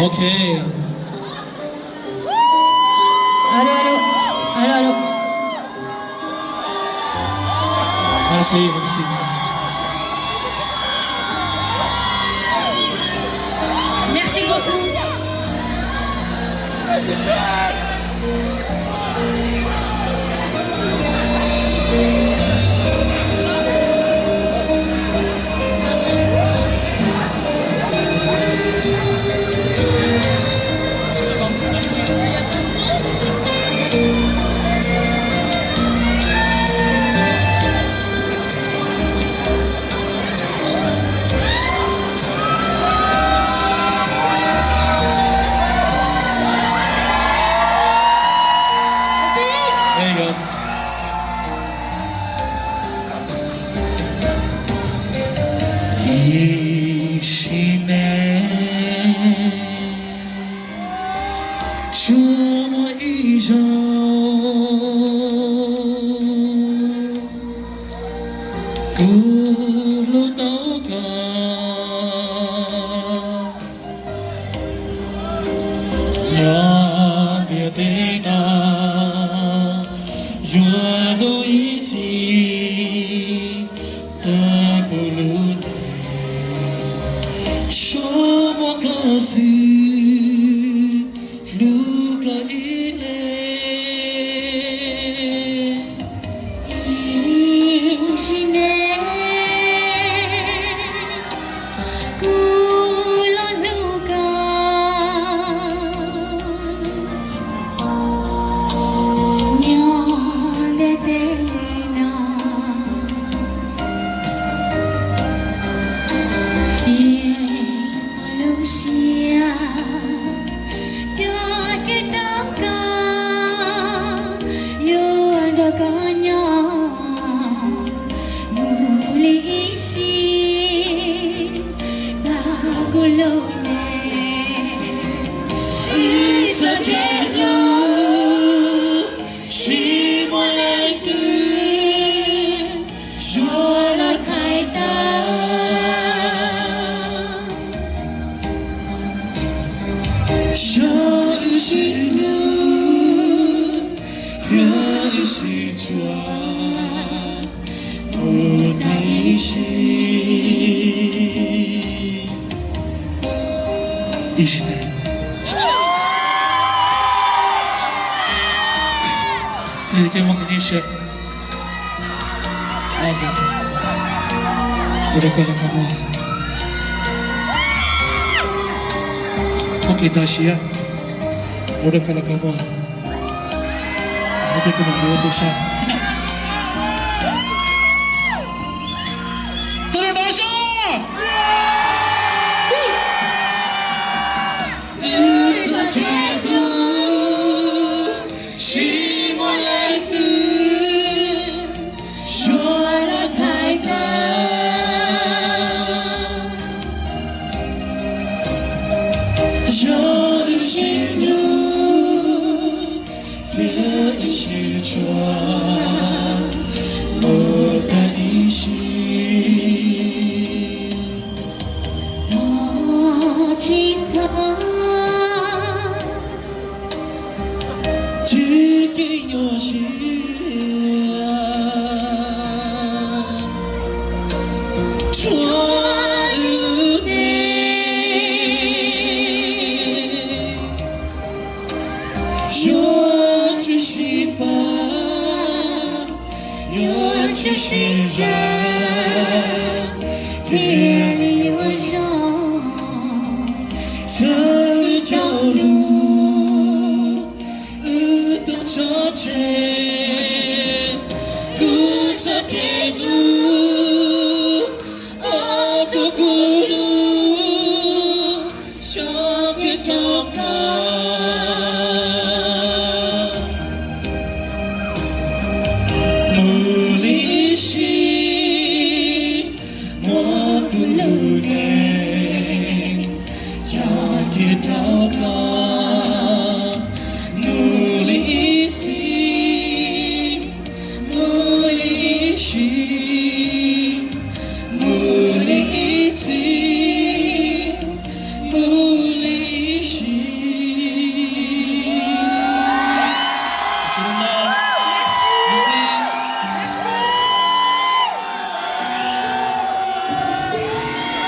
Ok. Alo, alo. Alo, alo. Merci, merci. Merci beaucoup. There you go. Ib sim neej tsuas muaj ib zaug kuv hlub tau koj. Nyob ntiaj teb no yuav hlub ib txhis tag kuv lub neej, tsuas muaj koj xwb hlub koj ib leeg. Ib sim neej kuv los hlub koj, nyob ntiaj teb no yeej lub siab coj kev rau koj, yuav nrog koj nyob mus li ib sim tag kuv lub neej. Wb txoj kev hlub tsis muaj leej twg yuav los thaij tau. Xyov wb sib hlub thiab wb sib tshua mus tag ib sim. Ib sim neej. Txij kev muaj kev nyij siab. Ua rau koj los koj muaj. Muaj kev tso siab. Ua rau koj los koj muaj. Ua rau koj los muaj tus sab. Tus no sab. Wb txoj kev hlub tsis muaj leej twg yuav los thaij tau. Xyov wb sib hlub thiab wb sib tshua mus tag ib sim. Tsis txhob cia li nyuaj siab rau wb lub neej. Yuav tsum sib pab, yuav tsum sib zam, thiaj li yuav zoo. Txhawm lub caij lub wb tau tso tseg.